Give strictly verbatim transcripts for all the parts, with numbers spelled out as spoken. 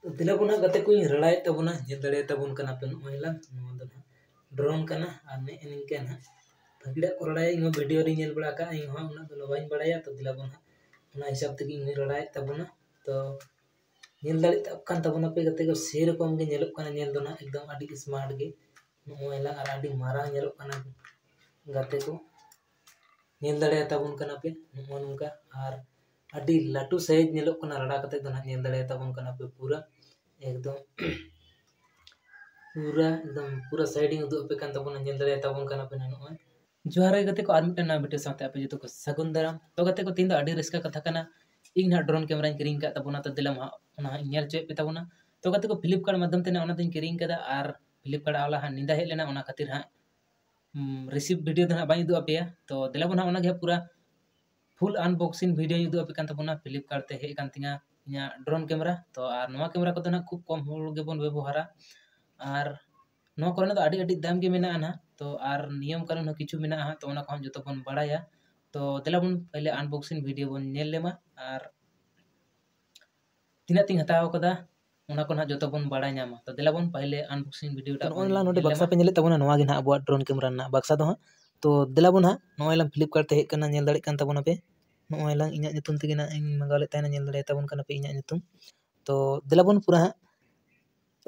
ᱛᱚ ᱫᱮᱞᱟ ᱵᱚᱱ ᱦᱟᱸᱜ ᱜᱟᱛᱮ ᱠᱚᱧ ᱨᱟᱲᱟᱭᱮᱫ ᱛᱟᱵᱚᱱᱟ, ᱧᱮᱞ ᱫᱟᱲᱮᱭᱟᱛᱟᱵᱚᱱ ᱠᱟᱱᱟ ᱯᱮ ᱱᱚᱜᱼᱚᱭ ᱞᱟᱝ, ᱱᱚᱣᱟ ᱫᱚ ᱱᱟᱦᱟᱜ drone ᱠᱟᱱᱟ᱾ ᱟᱨ ᱱᱮᱜᱼᱮ ᱱᱤᱝᱠᱟᱹ ᱱᱟᱦᱟᱜ ᱯᱷᱟᱹᱠᱲᱟᱹᱜ ᱠᱚ ᱨᱟᱲᱟᱭᱟ, ᱤᱧ ᱦᱚᱸ video ᱨᱤᱧ ᱧᱮᱞ ᱵᱟᱲᱟ ᱠᱟᱜᱼᱟ, ᱤᱧ ᱦᱚᱸ ᱩᱱᱟᱹᱜ ᱫᱚ ᱵᱟᱹᱧ ᱵᱟᱲᱟᱭᱟ᱾ ᱛᱚ ᱫᱮᱞᱟ ᱵᱚᱱ ᱦᱟᱸᱜ ᱚᱱᱟ ᱦᱤᱥᱟᱹᱵ ᱛᱮᱜᱮ ᱤᱧ ᱦᱚᱸᱧ ᱨᱟᱲᱟᱭᱮᱫ ᱛᱟᱵᱚᱱᱟ᱾ ᱛᱚ ᱧᱮᱞ ᱫᱟᱲᱮᱭᱟᱜ ᱠᱟᱱ ᱛᱟᱵᱚᱱᱟ ᱯᱮ ᱜᱟᱛᱮ ᱠᱚ, ᱥᱮᱨᱚᱠᱚᱢ ᱜᱮ ᱧᱮᱞᱚᱜ ᱠᱟᱱᱟ ᱧᱮᱞ ᱫᱚ ᱱᱟᱦᱟᱜ, ᱮᱠᱫᱚᱢ ᱟᱹᱰᱤ smart ᱜᱮ ᱱᱚᱜᱼᱚᱭ ᱞᱟᱝ, ᱟᱨ ᱟᱹᱰᱤ ᱢᱟᱨᱟᱝ ᱧᱮᱞᱚᱜ ᱠᱟᱱᱟ ᱜᱟᱛᱮ ᱠᱚ, ᱧᱮᱞ ᱫᱟᱲᱮᱭᱟᱛᱟᱵᱚᱱ ᱠᱟᱱᱟ ᱯᱮ ᱱᱚᱜᱼᱚ ᱱᱚᱝᱠᱟ᱾ ᱟᱨ ᱟᱹᱰᱤ ᱞᱟᱹᱴᱩ size ᱧᱮᱞᱚᱜ ᱠᱟᱱᱟ ᱨᱟᱲᱟ ᱠᱟᱛᱮ ᱫᱚ ᱱᱟᱦᱟᱜ, ᱧᱮᱞ ᱫᱟᱲᱮᱭᱟᱛᱟᱵᱚᱱ ᱠᱟᱱᱟ ᱯᱮ ᱯᱩᱨᱟᱹ ᱮᱠᱫᱚᱢ ᱯᱩᱨᱟᱹ ᱮᱠᱫᱚᱢ ᱯᱩᱨᱟᱹ side ᱤᱧ ᱩᱫᱩᱜ ᱟᱯᱮ ᱠᱟᱱ ᱛᱟᱵᱚᱱᱟ, ᱧᱮᱞ ᱫᱟᱲᱮᱭᱟᱛᱟᱵᱚᱱ ᱠᱟᱱᱟ ᱯᱮ ᱱᱟᱦᱟᱜ ᱱᱚᱜᱼᱚᱭ᱾ ᱡᱚᱦᱟᱨ ᱜᱮ ᱜᱟᱛᱮ ᱠᱚ, ᱟᱨ ᱢᱤᱫᱴᱟᱝ ᱱᱟᱣᱟ video ᱥᱟᱶᱛᱮ ᱟᱯᱮ ᱡᱚᱛᱚ ᱠᱚ ᱥᱟᱹᱜᱩᱱ ᱫᱟᱨᱟᱢ᱾ ᱛᱚ ᱜᱟᱛᱮ ᱠᱚ, ᱛᱮᱦᱮᱧ ᱫᱚ ᱟᱹᱰᱤ ᱨᱟᱹᱥᱠᱟᱹ ᱠᱟᱛᱷᱟ ᱠᱟᱱᱟ, ᱤᱧ ᱱᱟᱦᱟᱜ drone cameraᱧ ᱠᱤᱨᱤᱧ ᱟᱠᱟᱫ ᱛᱟᱵᱚᱱᱟ᱾ ᱛᱚ ᱫᱮᱞᱟ ᱢᱟ ᱦᱟᱸᱜ ᱚᱱᱟ ᱦᱟᱸᱜ ᱤᱧ ᱧᱮᱞ ᱦᱚᱪᱚᱭᱮᱫ ᱯᱮ ᱛᱟᱵᱚᱱᱟ᱾ ᱛᱚ ᱜᱟᱛᱮ ᱠᱚ, Flipkart ᱢᱟᱫᱽᱫᱷᱚᱢ ᱛᱮ ᱱᱟᱦᱟᱜ ᱚᱱᱟ ᱫᱚᱧ ᱠᱤᱨᱤᱧ ᱠᱟᱫᱟ, ᱟᱨ Flipkart ᱟᱣᱞᱟ ᱦᱟᱸᱜ ᱧᱤᱫᱟᱹ ᱦᱮᱡ ᱞᱮᱱᱟ, ᱚᱱᱟ ᱠᱷᱟᱹᱛᱤᱨ ᱦᱟᱸᱜ ᱩᱢ, receive video ᱫᱚ ᱱᱟᱦᱟᱜ ᱵᱟᱹᱧ ᱩᱫᱩᱜ ᱟᱯᱮᱭᱟ᱾ ᱛᱚ ᱫᱮᱞᱟ ᱵᱚᱱ ᱱᱟᱦᱟᱜ ᱚᱱᱟ ᱜᱮ ᱦᱟᱸᱜ ᱯᱩᱨᱟᱹ full unboxing videoᱧ ᱩᱫᱩᱜ ᱟᱯᱮ ᱠᱟᱱ ᱛᱟᱵᱚᱱᱟ᱾ Flipkart ᱛᱮ ᱦᱮᱡ ᱟᱠᱟᱱ ᱛᱤᱧᱟ ᱤᱧᱟᱹᱜ drone camera᱾ ᱛᱚ ᱟᱨ ᱱᱚᱣᱟ camera ᱠᱚᱫᱚ ᱱᱟᱦᱟᱜ ᱠᱷᱩᱵ ᱠᱚᱢ ᱦᱚᱲ ᱜᱮᱵᱚᱱ ᱵᱮᱵᱚᱦᱟᱨᱟ, ᱟᱨ ᱱᱚᱣᱟ ᱠᱚᱨᱮᱱᱟᱜ ᱫᱚ ᱟᱹᱰᱤ ᱟᱹᱰᱤ ᱫᱟᱢ ᱜᱮ ᱢᱮᱱᱟᱜᱼᱟ ᱱᱟᱦᱟᱜ᱾ ᱛᱚ ᱟᱨ ᱱᱤᱭᱚᱢ ᱠᱟᱹᱱᱩᱱ ᱦᱚᱸ ᱠᱤᱪᱷᱩ ᱢᱮᱱᱟᱜᱼᱟ ᱦᱟᱸᱜ, ᱛᱚ ᱚᱱᱟ ᱠᱚᱦᱚᱸ ᱡᱚᱛᱚ ᱵᱚᱱ ᱵᱟᱲᱟᱭᱟ᱾ ᱛᱚ ᱫᱮᱞᱟ ᱵᱚᱱ ᱯᱟᱦᱞᱮ unboxing video ᱵᱚᱱ ᱧᱮᱞ ᱞᱮᱢᱟ, ᱟᱨ ᱛᱤᱱᱟᱹᱜ ᱛᱤᱧ ᱦᱟᱛᱟᱣ ᱠᱟᱫᱟ, ᱚᱱᱟ ᱠᱚ ᱱᱟᱦᱟᱜ ᱡᱚᱛᱚ ᱵᱚᱱ ᱵᱟᱲᱟᱭ ᱧᱟᱢᱟ᱾ ᱛᱚ ᱫᱮᱞᱟ ᱵᱚᱱ ᱯᱟᱦᱞᱮ unboxing video ᱴᱟᱜ ᱱᱚᱜᱼᱚᱭ ᱵᱚᱱ ᱱᱚᱰᱮ ᱧᱮᱞ ᱵᱟᱠᱥᱟ ᱞᱮᱢᱟ᱾ ᱯᱮ ᱧᱮᱞᱮᱫ ᱛᱟᱵᱚᱱᱟ, ᱱᱚᱣᱟ ᱜᱮ ᱱᱟᱦᱟᱜ ᱟᱵᱚᱣᱟᱜ drone camera ᱨᱮᱱᱟᱜ ᱵᱟᱠᱥᱟ ᱫᱚ ᱦᱟᱸᱜ᱾ ᱛᱚ ᱫᱮᱞᱟ ᱵᱚᱱ ᱦᱟᱸᱜ, ᱱᱚᱜᱼᱚᱭ ᱞᱟᱝ Flipkart ᱛᱮ ᱦᱮᱡ ᱠᱟᱱᱟ, ᱧᱮᱞ ᱫᱟᱲᱮᱭᱟᱜ ᱠᱟᱱ ᱛᱟᱵᱚᱱᱟ ᱯᱮ᱾ ᱱᱚᱜᱼᱚᱭ ᱞᱟᱝ ᱤᱧᱟᱹᱜ ᱧᱩᱛᱩᱢ ᱛᱮᱜᱮ ᱱᱟᱦᱟᱜ ᱤᱧ ᱢᱟᱸᱜᱟᱣ ᱞᱮᱫ ᱛᱟᱦᱮᱱᱟ, ᱧᱮᱞ ᱫᱟᱲᱮᱭᱟᱛᱟᱵᱚᱱ ᱠᱟᱱᱟ ᱯᱮ ᱤᱧᱟᱹᱜ ᱧᱩᱛᱩᱢ᱾ ᱛᱚ ᱫᱮᱞᱟ ᱵᱚᱱ ᱯᱩᱨᱟᱹ ᱦᱟᱸᱜ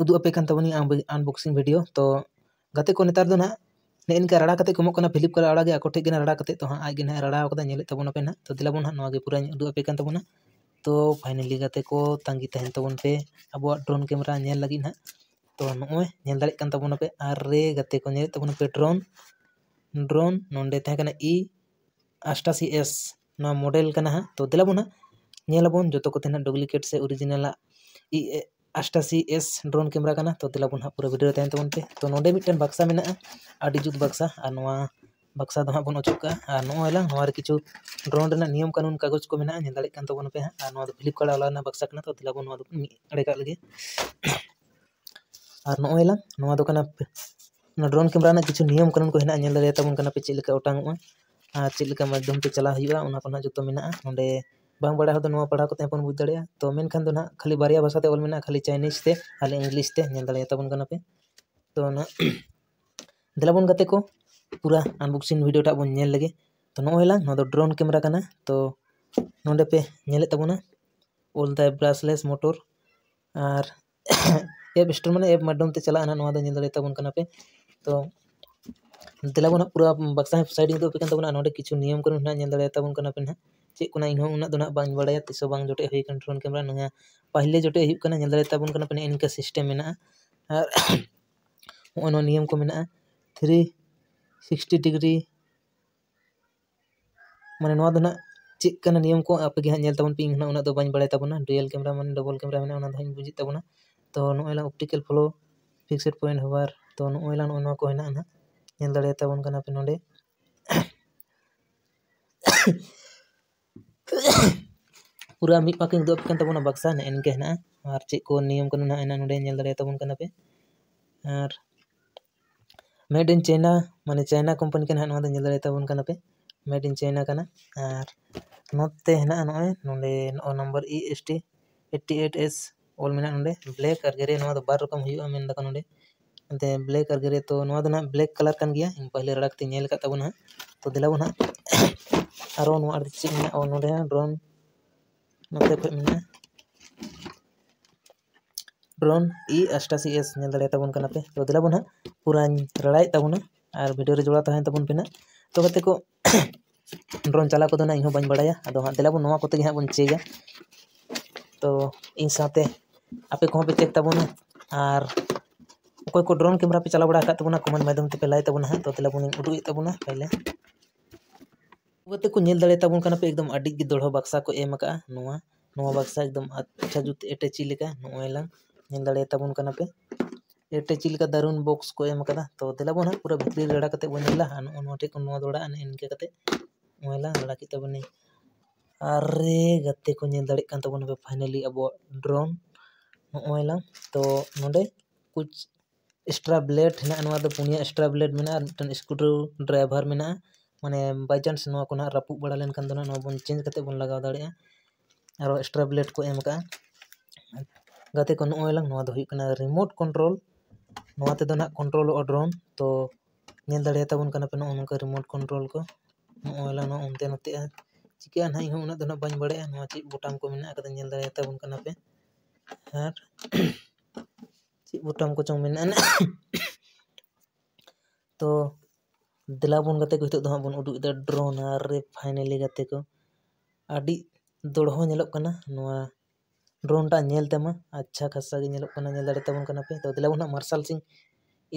ᱩᱫᱩᱜ ᱟᱯᱮ ᱠᱟᱱ ᱛᱟᱵᱚᱱᱤᱧ unboxing video᱾ ᱛᱚ ᱜᱟᱛᱮ ᱠᱚ, ᱱᱮᱛᱟᱨ ᱫᱚ ᱱᱟᱦᱟᱜ ᱱᱮᱜᱼᱮ ᱱᱤᱝᱠᱟ ᱨᱟᱲᱟ ᱠᱟᱛᱮ ᱠᱚ ᱮᱢᱚᱜ ᱠᱟᱱᱟ, Flipkart ᱟᱲᱟ ᱜᱮ ᱟᱠᱚ ᱴᱷᱮᱡ ᱜᱮ ᱱᱟᱦᱟᱜ ᱨᱟᱲᱟ ᱠᱟᱛᱮ, ᱛᱚ ᱦᱟᱸᱜ ᱟᱡ ᱜᱮ ᱱᱟᱦᱟᱜ ᱨᱟᱲᱟ ᱠᱟᱫᱟ, ᱧᱮᱞᱮᱫ ᱛᱟᱵᱚᱱᱟ ᱯᱮ ᱱᱟᱦᱟᱜ᱾ ᱛᱚ ᱫᱮᱞᱟ ᱵᱚᱱ ᱦᱟᱸᱜ ᱱᱚᱣᱟ ᱜᱮ ᱯᱩᱨᱟᱹᱧ ᱩᱫᱩᱜ ᱟᱯᱮ ᱠᱟᱱ ᱛᱟᱵᱚᱱᱟ᱾ ᱛᱚ finally ᱜᱟᱛᱮ ᱠᱚ, ᱛᱟᱺᱜᱤ ᱛᱟᱦᱮᱱ ᱛᱟᱵᱚᱱ ᱯᱮ ᱟᱵᱚᱣᱟᱜ drone camera ᱧᱮᱞ ᱞᱟᱹᱜᱤᱫ ᱱᱟᱦᱟᱜ᱾ ᱛᱚ ᱱᱚᱜᱼᱚᱭ ᱧᱮᱞ ᱫᱟᱲᱮᱭᱟᱜ ᱠᱟᱱ ᱛᱟᱵᱚᱱᱟ ᱯᱮ, ᱟᱨ ᱨᱮ ᱜᱟᱛᱮ ᱠᱚ, ᱧᱮᱞᱮᱫ ᱛᱟᱵᱚᱱᱟ ᱯᱮ drone, drone ᱱᱚᱰᱮ ᱛᱟᱦᱮᱸ ᱠᱟᱱᱟ ᱤ ᱟᱴᱟᱥᱤ ᱮᱥ, ᱱᱚᱣᱟ model ᱠᱟᱱᱟ ᱦᱟᱸᱜ᱾ ᱛᱚ ᱫᱮᱞᱟ ᱵᱚᱱ ᱦᱟᱸᱜ ᱧᱮᱞ ᱟᱵᱚᱱ ᱡᱚᱛᱚ ᱠᱚᱛᱮ ᱱᱟᱦᱟᱜ duplicate ᱥᱮ originalᱟᱜ ᱤ ᱟᱴᱟᱥᱤ ᱮᱥ drone camera ᱠᱟᱱᱟ᱾ ᱛᱚ ᱫᱮᱞᱟ ᱵᱚᱱ ᱦᱟᱸᱜ ᱯᱩᱨᱟᱹ video ᱨᱮ ᱛᱟᱦᱮᱱ ᱛᱟᱵᱚᱱ ᱯᱮ᱾ ᱛᱚ ᱱᱚᱰᱮ ᱢᱤᱫᱴᱮᱱ ᱵᱟᱠᱥᱟ ᱢᱮᱱᱟᱜᱼᱟ, ᱟᱹᱰᱤ ᱡᱩᱛ ᱵᱟᱠᱥᱟ, ᱟᱨ ᱱᱚᱣᱟ ᱵᱟᱠᱥᱟ ᱫᱚ ᱦᱟᱸᱜ ᱵᱚᱱ ᱚᱪᱚᱜ ᱠᱟᱜᱼᱟ᱾ ᱟᱨ ᱱᱚᱜᱼᱚᱭ ᱞᱟᱝ ᱱᱚᱣᱟ ᱨᱮ ᱠᱤᱪᱷᱩ drone ᱨᱮᱱᱟᱜ ᱱᱤᱭᱚᱢ ᱠᱟᱹᱱᱩᱱ ᱠᱟᱜᱚᱡᱽ ᱠᱚ ᱢᱮᱱᱟᱜᱼᱟ, ᱧᱮᱞ ᱫᱟᱲᱮᱭᱟᱜ ᱠᱟᱱ ᱛᱟᱵᱚᱱᱟ ᱯᱮ ᱦᱟᱸᱜ᱾ ᱟᱨ ᱱᱚᱣᱟ ᱫᱚ Flipkart ᱟᱣᱞᱟ ᱨᱮᱱᱟᱜ ᱵᱟᱠᱥᱟ ᱠᱟᱱᱟ, ᱛᱚ ᱫᱮᱞᱟ ᱵᱚᱱ ᱱᱚᱣᱟ ᱫᱚᱵᱚᱱ ᱢᱤᱫ ᱟᱲᱮ ᱠᱟᱜ ᱞᱮᱜᱮ᱾ ᱟᱨ ᱱᱚᱜᱼᱚᱭ ᱞᱟᱝ, ᱱᱚᱣᱟ ᱫᱚ ᱠᱟᱱᱟ ᱯᱮ-, ᱚᱱᱟ drone camera ᱨᱮᱱᱟᱜ ᱠᱤᱪᱷᱩ ᱱᱤᱭᱚᱢ ᱠᱟᱹᱱᱩᱱ ᱠᱚ ᱦᱮᱱᱟᱜᱼᱟ, ᱧᱮᱞ ᱫᱟᱲᱮᱭᱟᱛᱟᱵᱚᱱ ᱠᱟᱱᱟ ᱯᱮ ᱪᱮᱫ ᱞᱮᱠᱟ ᱚᱴᱟᱝᱚᱜᱼᱟ ᱟᱨ ᱪᱮᱫ ᱞᱮᱠᱟ ᱢᱟᱫᱽᱫᱷᱚᱢ ᱛᱮ ᱪᱟᱞᱟᱣ ᱦᱩᱭᱩᱜᱼᱟ, ᱚᱱᱟ ᱠᱚ ᱱᱟᱦᱟᱜ ᱡᱚᱛᱚ ᱢᱮᱱᱟᱜᱼᱟ᱾ ᱱᱚᱰᱮ ᱵᱟᱝ ᱵᱟᱲᱟᱭ ᱦᱚᱲ ᱫᱚ ᱱᱚᱣᱟ ᱯᱟᱲᱦᱟᱣ ᱠᱟᱛᱮ ᱦᱚᱸᱵᱚᱱ ᱵᱩᱡᱽ ᱫᱟᱲᱮᱭᱟᱜᱼᱟ᱾ ᱛᱚ ᱢᱮᱱᱠᱷᱟᱱ ᱫᱚ ᱱᱟᱦᱟᱜ ᱠᱷᱟᱹᱞᱤ ᱵᱟᱨᱭᱟ ᱵᱷᱟᱥᱟ ᱛᱮ ᱚᱞ ᱢᱮᱱᱟᱜᱼᱟ, ᱠᱷᱟᱹᱞᱤ ᱪᱟᱭᱱᱤᱡᱽ ᱛᱮ, ᱟᱞᱮ ᱤᱝᱞᱤᱥ ᱛᱮ, ᱧᱮᱞ ᱫᱟᱲᱮᱭᱟᱛᱟ ᱵᱚᱱ ᱠᱟᱱᱟ ᱯᱮ᱾ ᱛᱚ ᱱᱟᱦᱟᱜ ᱫᱮᱞᱟ ᱵᱚᱱ ᱜᱟᱛᱮ ᱠᱚ, ᱯᱩᱨᱟᱹ unboxing video ᱴᱟᱜ ᱵᱚᱱ ᱧᱮᱞ ᱞᱮᱜᱮ᱾ ᱛᱚ ᱱᱚᱜᱼᱚᱭ ᱞᱟᱝ, ᱱᱚᱣᱟ ᱫᱚ drone camera ᱠᱟᱱᱟ᱾ ᱛᱚ ᱱᱚᱰᱮ ᱯᱮ ᱧᱮᱞᱮᱫ ᱛᱟᱵᱚᱱᱟ, all the brushless motor, R app store, ᱢᱟᱱᱮ app ᱢᱟᱫᱽᱫᱷᱚᱢ ᱛᱮ ᱪᱟᱞᱟᱜᱼᱟ ᱱᱟᱦᱟᱜ, ᱱᱚᱣᱟ ᱫᱚ ᱧᱮᱞ ᱫᱟᱲᱮᱭᱟᱛᱟ ᱵᱚᱱ ᱠᱟᱱᱟ ᱯᱮ᱾ ᱛᱚ ᱫᱮᱞᱟ ᱵᱚᱱ ᱱᱟᱦᱟᱜ ᱯᱩᱨᱟᱹ ᱵᱟᱠᱥᱟ side ᱤᱧ ᱩᱫᱩᱜ ᱟᱯᱮ ᱠᱟᱱ ᱛᱟᱵᱚᱱᱟ᱾ ᱱᱚᱰᱮ ᱠᱤᱪᱷᱩ ᱱᱤᱭᱚᱢ ᱠᱟᱹᱱᱩᱱ ᱱᱟᱦᱟᱜ ᱧᱮᱞ ᱫᱟᱲᱮᱭᱟᱛᱟ ᱵᱚᱱ ᱠᱟᱱᱟ ᱯᱮ ᱱᱟᱦᱟᱜ᱾ ᱪᱮᱫ ᱠᱚ ᱱᱟᱦᱟᱜ ᱤᱧ ᱦᱚᱸ ᱩᱱᱟᱹᱜ ᱫᱚ ᱱᱟᱦᱟᱜ ᱵᱟᱹᱧ ᱵᱟᱲᱟᱭᱟ, ᱛᱤᱥ ᱦᱚᱸ ᱵᱟᱝ ᱡᱚᱴᱮᱫ ᱦᱩᱭ ᱠᱟᱱᱟ drone camera᱾ ᱱᱚᱣᱟ ᱯᱟᱦᱞᱮ ᱡᱚᱴᱮᱫ ᱦᱩᱭᱩᱜ ᱠᱟᱱᱟ, ᱧᱮᱞ ᱫᱟᱲᱮᱭᱟᱛᱟ ᱵᱚᱱ ᱠᱟᱱᱟ ᱯᱮ, ᱱᱤᱝᱠᱟᱹ system ᱢᱮᱱᱟᱜᱼᱟ᱾ ᱟᱨ ᱱᱚᱜᱼᱚᱭ ᱱᱚᱣᱟ ᱱᱤᱭᱚᱢ ᱠᱚ ᱢᱮᱱᱟᱜᱼᱟ, three sixty degree, ᱢᱟᱱᱮ ᱱᱚᱣᱟ ᱫᱚ ᱱᱟᱦᱟᱜ ᱪᱮᱫ ᱠᱟᱱᱟ ᱱᱤᱭᱚᱢ ᱠᱚ, ᱟᱯᱮ ᱜᱮ ᱦᱟᱸᱜ ᱧᱮᱞ ᱛᱟᱵᱚᱱ ᱯᱮ, ᱤᱧ ᱦᱚᱸ ᱱᱟᱦᱟᱜ ᱩᱱᱟᱹᱜ ᱫᱚ ᱵᱟᱹᱧ ᱵᱟᱲᱟᱭ ᱛᱟᱵᱚᱱᱟ᱾ Dual camera ᱢᱟᱱᱮ double camera ᱢᱮᱱᱟᱜᱼᱟ, ᱚᱱᱟ ᱫᱚ ᱦᱟᱸᱜ ᱤᱧ ᱵᱩᱡᱮᱫ ᱛᱟᱵᱚᱱᱟ᱾ ᱛᱚ ᱱᱚᱜᱼᱚᱭ ᱞᱟᱝ optical flow, fixed point hover, ᱛᱚ ᱱᱚᱜᱼᱚᱭ ᱞᱟᱝ ᱱᱚᱜᱼᱚ ᱱᱚᱣᱟ ᱠᱚ ᱦᱮᱱᱟᱜᱼᱟ ᱱᱟᱦᱟᱜ, ᱧᱮᱞ ᱫᱟᱲᱮᱭᱟᱛᱟ ᱵᱚᱱ ᱠᱟᱱᱟ ᱯᱮ ᱱᱚᱰᱮ᱾ ᱯᱩᱨᱟᱹ ᱢᱤᱫ ᱯᱟᱠᱤᱧ ᱩᱫᱩᱜ ᱟᱯᱮ ᱠᱟᱱ ᱛᱟᱵᱚᱱᱟ ᱵᱟᱠᱥᱟ, ᱱᱮᱜᱼᱮ ᱱᱤᱝᱠᱟᱹ ᱦᱮᱱᱟᱜᱼᱟ᱾ ᱟᱨ ᱪᱮᱫ ᱠᱚ ᱱᱤᱭᱚᱢ ᱠᱟᱹᱱᱩᱱ ᱦᱮᱱᱟᱜᱼᱟ ᱱᱚᱰᱮ, ᱧᱮᱞ ᱫᱟᱲᱮᱭᱟᱛᱟ ᱵᱚᱱ ᱠᱟᱱᱟ ᱯᱮ᱾ ᱟᱨ made in China, ᱢᱟᱱᱮ China company ᱠᱟᱱᱟ ᱦᱟᱸᱜ, ᱱᱚᱣᱟ ᱫᱚ ᱧᱮᱞ ᱫᱟᱲᱮᱭᱟᱛᱟ ᱵᱚᱱ ᱠᱟᱱᱟ ᱯᱮ, made in China ᱠᱟᱱᱟ᱾ ᱟᱨ ᱱᱚᱛᱮ ᱦᱮᱱᱟᱜᱼᱟ ᱱᱚᱜᱼᱚᱭ ᱱᱚᱰᱮ, ᱱᱚᱜᱼᱚ number E S T eighty eight S ᱚᱞ ᱢᱮᱱᱟᱜᱼᱟ ᱱᱚᱰᱮ, black ᱟᱨ grey, ᱱᱚᱣᱟ ᱫᱚ ᱵᱟᱨ ᱨᱚᱠᱚᱢ ᱦᱩᱭᱩᱜᱼᱟ ᱢᱮᱱ ᱫᱟᱠᱚ ᱱᱚᱰᱮ᱾ ᱮᱱᱛᱮ black ᱟᱨ grey, ᱛᱚ ᱱᱚᱣᱟ ᱫᱚ ᱱᱟᱦᱟᱜ black colour ᱠᱟᱱ ᱜᱮᱭᱟ, ᱤᱧ ᱯᱟᱹᱦᱤᱞ ᱨᱟᱲᱟ ᱠᱟᱛᱮᱧ ᱧᱮᱞ ᱟᱠᱟᱫ ᱛᱟᱵᱚᱱᱟ ᱦᱟᱸᱜ᱾ ᱛᱚ ᱫᱮᱞᱟ ᱵᱚᱱ ᱦᱟᱸᱜ ᱟᱨᱚ ᱱᱚᱣᱟ ᱟᱨ ᱪᱮᱫ ᱢᱮᱱᱟᱜᱼᱟ ᱱᱚᱰᱮ ᱦᱚᱸ drone, ᱱᱚᱛᱮ ᱠᱷᱚᱡ ᱢᱮᱱᱟᱜᱼᱟ drone E ᱟᱴᱟᱥᱤ S, ᱧᱮᱞ ᱫᱟᱲᱮᱭᱟᱛᱟ ᱵᱚᱱ ᱠᱟᱱᱟ ᱯᱮ᱾ ᱛᱚ ᱫᱮᱞᱟ ᱵᱚᱱ ᱦᱟᱸᱜ ᱯᱩᱨᱟᱹᱧ ᱨᱟᱲᱟᱭᱮᱫ ᱛᱟᱵᱚᱱᱟ ᱟᱨ video ᱨᱮ ᱡᱚᱲᱟᱣ ᱛᱟᱦᱮᱱ ᱛᱟᱵᱚᱱ ᱯᱮ ᱱᱟᱦᱟᱜ᱾ ᱛᱚ ᱜᱟᱛᱮ ᱠᱚ, drone ᱪᱟᱞᱟᱣ ᱠᱚᱫᱚ ᱱᱟᱦᱟᱜ ᱤᱧ ᱦᱚᱸ ᱵᱟᱹᱧ ᱵᱟᱲᱟᱭᱟ, ᱟᱫᱚ ᱦᱟᱸᱜ ᱫᱮᱞᱟ ᱵᱚᱱ ᱱᱚᱣᱟ ᱠᱚᱛᱮ ᱜᱮ ᱦᱟᱸᱜ ᱵᱚᱱ ᱪᱮᱠᱟ᱾ ᱛᱚ ᱤᱧ ᱥᱟᱶᱛᱮ ᱟᱯᱮ ᱠᱚᱦᱚᱸ ᱯᱮ check ᱛᱟᱵᱚᱱᱟ᱾ ᱟᱨ ᱚᱠᱚᱭ ᱠᱚ drone camera ᱯᱮ ᱪᱟᱞᱟᱣ ᱵᱟᱲᱟ ᱟᱠᱟᱫ ᱛᱟᱵᱚᱱᱟ, comment ᱢᱟᱫᱽᱫᱷᱚᱢ ᱛᱮᱯᱮ ᱞᱟᱹᱭ ᱛᱟᱵᱚᱱᱟ ᱦᱟᱸᱜ᱾ ᱛᱚ ᱫᱮᱞᱟ ᱵᱚᱱ ᱩᱫᱩᱜ ᱮᱫ ᱛᱟᱵᱚᱱᱟ ᱯᱮᱦᱞᱮ᱾ ᱜᱟᱛᱮ ᱠᱚ, ᱧᱮᱞ ᱫᱟᱲᱮ ᱛᱟᱵᱚᱱ ᱠᱟᱱᱟ ᱯᱮ, ᱮᱠᱫᱚᱢ ᱟᱹᱰᱤ ᱜᱮ ᱫᱚᱲᱦᱚ ᱵᱟᱠᱥᱟ ᱠᱚ ᱮᱢ ᱟᱠᱟᱫᱼᱟ᱾ ᱱᱚᱣᱟ, ᱱᱚᱣᱟ ᱵᱟᱠᱥᱟ ᱮᱠᱫᱚᱢ ᱟᱪᱪᱷᱟ ᱡᱩᱛ ᱮᱴᱮᱪᱤ ᱞᱮᱠᱟ ᱱᱚᱜᱼᱚᱭ ᱞᱟᱝ ᱧᱮᱞ ᱫᱟᱲᱮ ᱛᱟᱵᱚᱱ ᱠᱟᱱᱟ ᱯᱮ, ᱮᱴᱮᱪᱤ ᱞᱮᱠᱟ ᱫᱟᱨᱩᱱ box ᱠᱚ ᱮᱢ ᱟᱠᱟᱫᱟ᱾ ᱛᱚ ᱫᱮᱞᱟ ᱵᱚᱱ ᱦᱟᱸᱜ ᱯᱩᱨᱟᱹ ᱵᱷᱤᱛᱨᱤ ᱨᱮ ᱨᱟᱲᱟ ᱠᱟᱛᱮ ᱵᱚᱱ ᱧᱮᱞᱟ᱾ ᱟᱨ ᱱᱚᱜᱼᱚ ᱱᱚᱣᱟ ᱴᱷᱮᱡ ᱠᱷᱚᱱ ᱱᱚᱣᱟ ᱫᱚ ᱨᱟᱲᱟᱜᱼᱟ, ᱱᱮᱜᱼᱮ ᱱᱤᱝᱠᱟᱹ ᱠᱟᱛᱮ ᱱᱚᱜᱼᱚᱭ ᱞᱟᱝ ᱨᱟᱲᱟ ᱠᱮᱫ ᱛᱟᱵᱚᱱᱟ᱾ ᱟᱨᱮ ᱜᱟᱛᱮ ᱠᱚ, ᱧᱮᱞ ᱫᱟᱲᱮᱭᱟᱜ ᱠᱟᱱ ᱛᱟᱵᱚᱱᱟ ᱯᱮ finally ᱟᱵᱚᱣᱟᱜ drone ᱱᱚᱜᱼᱚᱭ ᱞᱟᱝ᱾ ᱛᱚ ᱱᱚᱰᱮ ᱠᱩᱪ extra blade ᱦᱮᱱᱟᱜᱼᱟ, ᱱᱚᱣᱟ ᱫᱚ ᱯᱩᱱᱭᱟᱹ extra blade ᱢᱮᱱᱟᱜᱼᱟ ᱟᱨ ᱢᱤᱫᱴᱮᱱ screw driver ᱢᱮᱱᱟᱜᱼᱟ᱾ ᱢᱟᱱᱮ by chance ᱱᱚᱣᱟ ᱠᱚ ᱱᱟᱦᱟᱜ ᱨᱟᱹᱯᱩᱫ ᱵᱟᱲᱟ ᱞᱮᱱᱠᱷᱟᱱ ᱫᱚ ᱱᱟᱦᱟᱜ ᱱᱚᱣᱟ ᱵᱚᱱ change ᱠᱟᱛᱮᱫ ᱵᱚᱱ ᱞᱟᱜᱟᱣ ᱫᱟᱲᱮᱭᱟᱜᱼᱟ᱾ ᱟᱨᱚ extra blade ᱠᱚ ᱮᱢ ᱟᱠᱟᱫᱼᱟ᱾ ᱜᱟᱛᱮ ᱠᱚ, ᱱᱚᱜᱼᱚᱭ ᱞᱟᱝ, ᱱᱚᱣᱟ ᱫᱚ ᱦᱩᱭᱩᱜ ᱠᱟᱱᱟ remote control᱾ ᱱᱚᱣᱟ ᱛᱮᱫᱚ ᱱᱟᱦᱟᱜ controlᱚᱜᱼᱟ drone᱾ ᱛᱚ ᱧᱮᱞ ᱫᱟᱲᱮᱭᱟᱛᱟᱵᱚᱱ ᱠᱟᱱᱟ ᱯᱮ ᱱᱚᱜᱼᱚ ᱱᱚᱝᱠᱟ remote control ᱠᱚ᱾ ᱱᱚᱜᱼᱚᱭ ᱞᱟᱝ ᱱᱚᱣᱟ ᱚᱱᱛᱮ ᱱᱚᱛᱮᱜᱼᱟ, ᱪᱤᱠᱟᱹᱜᱼᱟ ᱱᱟᱦᱟᱜ, ᱤᱧ ᱦᱚᱸ ᱩᱱᱟᱹᱜ ᱫᱚ ᱱᱟᱦᱟᱜ ᱵᱟᱹᱧ ᱵᱟᱲᱟᱭᱟ ᱱᱚᱣᱟ ᱪᱮᱫ ᱵᱳᱴᱟᱢ ᱠᱚ ᱢᱮᱱᱟᱜ ᱟᱠᱟᱫᱟ, ᱧᱮᱞ ᱫᱟᱲᱮᱭᱟᱛᱟᱵᱚᱱ ᱠᱟᱱᱟ ᱯᱮ᱾ ᱟᱨ ᱪᱮᱫ ᱵᱳᱴᱟᱢ ᱠᱚᱪᱚᱝ ᱢᱮᱱᱟᱜᱼᱟ ᱱᱟᱦᱟᱜ᱾ ᱛᱚ ᱫᱮᱞᱟ ᱵᱚᱱ ᱜᱟᱛᱮ ᱠᱚ, ᱱᱤᱛᱚᱜ ᱫᱚ ᱦᱟᱸᱜ ᱵᱚᱱ ᱩᱰᱩᱠ ᱮᱫᱟ drone᱾ ᱟᱨ finally ᱜᱟᱛᱮ ᱠᱚ, ᱟᱹᱰᱤ ᱫᱚᱲᱦᱚ ᱧᱮᱞᱚᱜ ᱠᱟᱱᱟ ᱱᱚᱣᱟ drone ᱴᱟᱜ ᱧᱮᱞ ᱛᱮᱢᱟ, ᱟᱪᱪᱷᱟ ᱠᱷᱟᱥᱟ ᱜᱮ ᱧᱮᱞᱚᱜ ᱠᱟᱱᱟ, ᱧᱮᱞ ᱫᱟᱲᱮ ᱛᱟᱵᱚᱱ ᱠᱟᱱᱟ ᱯᱮ᱾ ᱛᱚ ᱫᱮᱞᱟ ᱵᱚᱱ ᱦᱟᱸᱜ ᱢᱟᱨᱥᱟᱞ ᱥᱤᱝ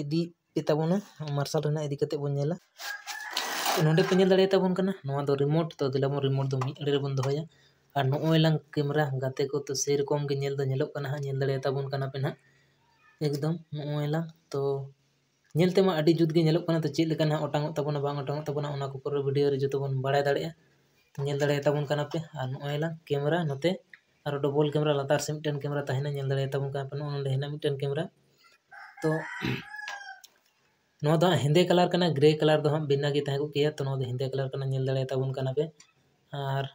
ᱤᱫᱤ ᱯᱮ ᱛᱟᱵᱚᱱᱟ, ᱢᱟᱨᱥᱟᱞ ᱨᱮᱱᱟᱜ ᱤᱫᱤ ᱠᱟᱛᱮ ᱵᱚᱱ ᱧᱮᱞᱟ᱾ ᱱᱚᱰᱮ ᱯᱮ ᱧᱮᱞ ᱫᱟᱲᱮᱭᱟᱛᱟᱵᱚᱱ ᱠᱟᱱᱟ, ᱱᱚᱣᱟ ᱫᱚ remote᱾ ᱛᱚ ᱫᱮᱞᱟ ᱵᱚᱱ remote ᱫᱚ ᱢᱤᱫ ᱟᱲᱮ ᱨᱮᱵᱚᱱ ᱫᱚᱦᱚᱭᱟ᱾ ᱟᱨ ᱱᱚᱜᱼᱚᱭ ᱞᱟᱝ camera ᱜᱟᱛᱮ ᱠᱚ, ᱛᱚ ᱥᱮᱨᱚᱠᱚᱢ ᱜᱮ ᱧᱮᱞ ᱫᱚ ᱧᱮᱞᱚᱜ ᱠᱟᱱᱟ ᱦᱟᱸᱜ, ᱧᱮᱞ ᱫᱟᱲᱮᱭᱟᱛᱟᱵᱚᱱ ᱠᱟᱱᱟ ᱯᱮ ᱱᱟᱦᱟᱜ᱾ ᱮᱠᱫᱚᱢ ᱱᱚᱜᱼᱚᱭ ᱞᱟᱝ, ᱛᱚ ᱧᱮᱞ ᱛᱮᱢᱟ ᱟᱹᱰᱤ ᱡᱩᱛ ᱜᱮ ᱧᱮᱞᱚᱜ ᱠᱟᱱᱟ, ᱛᱚ ᱪᱮᱫ ᱞᱮᱠᱟ ᱱᱟᱦᱟᱜ ᱚᱴᱟᱝᱚᱜ ᱛᱟᱵᱚᱱᱟ ᱵᱟᱝ ᱚᱴᱟᱝᱚᱜ ᱛᱟᱵᱚᱱᱟ, ᱚᱱᱟ ᱠᱚ ᱯᱩᱨᱟᱹ video ᱨᱮ ᱡᱚᱛᱚ ᱵᱚᱱ ᱵᱟᱲᱟᱭ ᱫᱟᱲᱮᱭᱟᱜᱼᱟ᱾ ᱛᱚ ᱧᱮᱞ ᱫᱟᱲᱮᱭᱟᱛᱟᱵᱚᱱ ᱠᱟᱱᱟ ᱯᱮ᱾ ᱟᱨ ᱱᱚᱜᱼᱚᱭ ᱞᱟᱝ camera ᱱᱚᱛᱮ ᱟᱨ double camera ᱞᱟᱛᱟᱨ ᱥᱮᱫ ᱢᱤᱫᱴᱮᱱ camera ᱛᱟᱦᱮᱱᱟ, ᱧᱮᱞ ᱫᱟᱲᱮᱭᱟᱛᱟᱵᱚᱱ ᱠᱟᱱᱟ ᱯᱮ, ᱱᱚᱜᱼᱚ ᱱᱚᱰᱮ ᱦᱮᱱᱟᱜ ᱢᱤᱫᱴᱮᱱ camera᱾ ᱛᱚ ᱱᱚᱣᱟ ᱫᱚ ᱦᱟᱸᱜ ᱦᱮᱸᱫᱮ colour ᱠᱟᱱᱟ, grey colour ᱫᱚ ᱦᱟᱸᱜ ᱵᱮᱱᱟ ᱜᱮ ᱛᱟᱦᱮᱸ ᱠᱚᱜ ᱠᱮᱭᱟ᱾ ᱛᱚ ᱱᱚᱣᱟ ᱫᱚ ᱦᱮᱸᱫᱮ colour ᱠᱟᱱᱟ, ᱧᱮᱞ ᱫᱟᱲᱮᱭᱟᱛᱟᱵᱚᱱ ᱠᱟᱱᱟ ᱯᱮ᱾ ᱟᱨ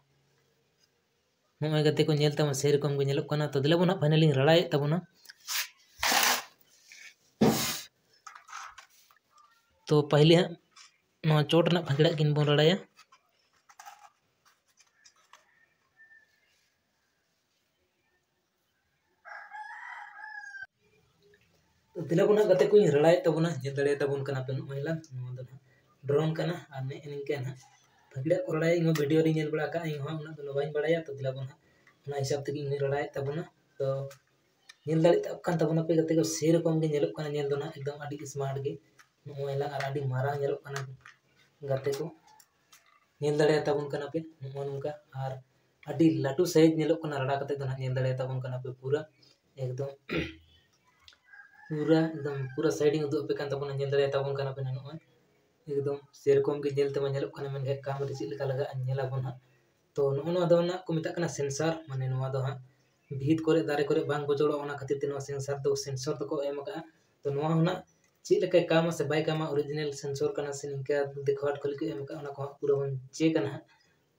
ᱱᱚᱜᱼᱚᱭ ᱜᱟᱛᱮ ᱠᱚ ᱧᱮᱞ ᱛᱟᱵᱚᱱ ᱥᱮᱨᱚᱠᱚᱢ ᱜᱮ ᱧᱮᱞᱚᱜ ᱠᱟᱱᱟ᱾ ᱛᱚ ᱫᱮᱞᱟ ᱵᱚᱱ ᱦᱟᱸᱜ finally ᱨᱟᱲᱟᱭᱮᱫ ᱛᱟᱵᱚᱱᱟ᱾ ᱛᱚ ᱯᱟᱹᱦᱤᱞᱮ ᱦᱟᱸᱜ ᱱᱚᱣᱟ ᱪᱚᱴ ᱨᱮᱱᱟᱜ ᱯᱷᱟᱹᱠᱲᱟᱹᱜ ᱠᱤᱱ ᱵᱚᱱ ᱨᱟᱲᱟᱭᱟ᱾ ᱛᱚ ᱫᱮᱞᱟ ᱵᱚᱱ ᱦᱟᱸᱜ ᱜᱟᱛᱮ ᱠᱚᱧ ᱨᱟᱲᱟᱭᱮᱫ ᱛᱟᱵᱚᱱᱟ, ᱧᱮᱞ ᱫᱟᱲᱮᱭᱟᱛᱟᱵᱚᱱ ᱠᱟᱱᱟ ᱯᱮ ᱱᱚᱜᱼᱚᱭ ᱞᱟᱝ, ᱱᱚᱣᱟ ᱫᱚ ᱦᱟᱸᱜ drone ᱠᱟᱱᱟ᱾ ᱟᱨ ᱱᱮᱜᱼᱮ ᱱᱤᱝᱠᱟᱹ ᱦᱟᱸᱜ ᱯᱷᱟᱹᱠᱲᱟᱹᱜ ᱠᱚ ᱨᱟᱲᱟᱭᱟ, ᱤᱧ ᱦᱚᱸ video ᱨᱮᱧ ᱧᱮᱞ ᱵᱟᱲᱟ ᱟᱠᱟᱫᱼᱟ, ᱤᱧ ᱦᱚᱸ ᱩᱱᱟᱹᱜ ᱫᱚ ᱵᱟᱹᱧ ᱵᱟᱲᱟᱭᱟ᱾ ᱛᱚ ᱫᱮᱞᱟ ᱵᱚᱱ ᱦᱟᱸᱜ ᱚᱱᱟ ᱦᱤᱥᱟᱹᱵ ᱛᱮᱜᱮ ᱤᱧ ᱦᱚᱸᱧ ᱨᱟᱲᱟᱭᱮᱫ ᱛᱟᱵᱚᱱᱟ᱾ ᱛᱚ ᱧᱮᱞ ᱫᱟᱲᱮᱭᱟᱜ ᱠᱟᱱ ᱛᱟᱵᱚᱱᱟ ᱯᱮ ᱜᱟᱛᱮ ᱠᱚ, ᱥᱮᱨᱚᱠᱚᱢ ᱜᱮ ᱧᱮᱞᱚᱜ ᱠᱟᱱᱟ ᱧᱮᱞ ᱫᱚ ᱱᱟᱦᱟᱜ, ᱮᱠᱫᱚᱢ ᱟᱹᱰᱤ smart ᱜᱮ ᱱᱚᱜᱼᱚᱭ ᱞᱟᱝ, ᱟᱨ ᱟᱹᱰᱤ ᱢᱟᱨᱟᱝ ᱧᱮᱞᱚᱜ ᱠᱟᱱᱟ ᱜᱟᱛᱮ ᱠᱚ, ᱧᱮᱞ ᱫᱟᱲᱮᱭᱟᱛᱟᱵᱚᱱ ᱠᱟᱱᱟ ᱯᱮ ᱱᱚᱜᱼᱚ ᱱᱚᱝᱠᱟ᱾ ᱟᱨ ᱟᱹᱰᱤ ᱞᱟᱹᱴᱩ size ᱧᱮᱞᱚᱜ ᱠᱟᱱᱟ ᱨᱟᱲᱟ ᱠᱟᱛᱮ ᱫᱚ ᱱᱟᱦᱟᱜ, ᱧᱮᱞ ᱫᱟᱲᱮᱭᱟᱛᱟᱵᱚᱱ ᱠᱟᱱᱟ ᱯᱮ ᱯᱩᱨᱟᱹ ᱮᱠᱫᱚᱢ ᱯᱩᱨᱟᱹ ᱮᱠᱫᱚᱢ ᱯᱩᱨᱟᱹ side ᱤᱧ ᱩᱫᱩᱜ ᱟᱯᱮ ᱠᱟᱱ ᱛᱟᱵᱚᱱᱟ, ᱧᱮᱞ ᱫᱟᱲᱮᱭᱟᱛᱟᱵᱚᱱ ᱠᱟᱱᱟ ᱯᱮ ᱱᱚᱜᱼᱚᱭ᱾ ᱮᱠᱫᱚᱢ ᱥᱮᱨᱚᱠᱚᱢ ᱜᱮ ᱧᱮᱞ ᱛᱮᱢᱟ ᱧᱮᱞᱚᱜ ᱠᱟᱱᱟ, ᱢᱮᱱᱠᱷᱟᱱ ᱠᱟᱢ ᱨᱮ ᱪᱮᱫ ᱞᱮᱠᱟ ᱞᱟᱜᱟᱜᱼᱟ ᱧᱮᱞ ᱟᱵᱚᱱ ᱦᱟᱸᱜ᱾ ᱛᱚ ᱱᱚᱜᱼᱚ ᱱᱚᱣᱟ ᱫᱚ ᱱᱟᱦᱟᱜ ᱠᱚ ᱢᱮᱛᱟᱜ ᱠᱟᱱᱟ sensor, ᱢᱟᱱᱮ ᱱᱚᱣᱟ ᱫᱚ ᱦᱟᱸᱜ ᱵᱷᱤᱛ ᱠᱚᱨᱮ ᱫᱟᱨᱮ ᱠᱚᱨᱮ ᱵᱟᱝ ᱵᱚᱡᱚᱲᱚᱜᱼᱟ, ᱚᱱᱟ ᱠᱷᱟᱹᱛᱤᱨ ᱛᱮ ᱱᱚᱣᱟ sensor ᱫᱚᱠᱚ ᱮᱢ ᱟᱠᱟᱫᱼᱟ᱾ ᱛᱚ ᱱᱚᱣᱟ ᱦᱚᱸ ᱱᱟᱦᱟᱜ ᱪᱮᱫ ᱞᱮᱠᱟᱭ ᱠᱟᱢᱟ ᱥᱮ ᱵᱟᱭ ᱠᱟᱢᱟ, original sensor ᱠᱟᱱᱟ ᱥᱮ ᱱᱤᱝᱠᱟ ᱫᱮᱠᱷᱟᱣᱟᱴ ᱠᱷᱟᱹᱞᱤ ᱠᱚ ᱮᱢ ᱟᱠᱟᱫᱼᱟ, ᱚᱱᱟ ᱠᱚ ᱦᱟᱸᱜ ᱯᱩᱨᱟᱹ ᱵᱚᱱ check ᱟ ᱱᱟᱦᱟᱜ᱾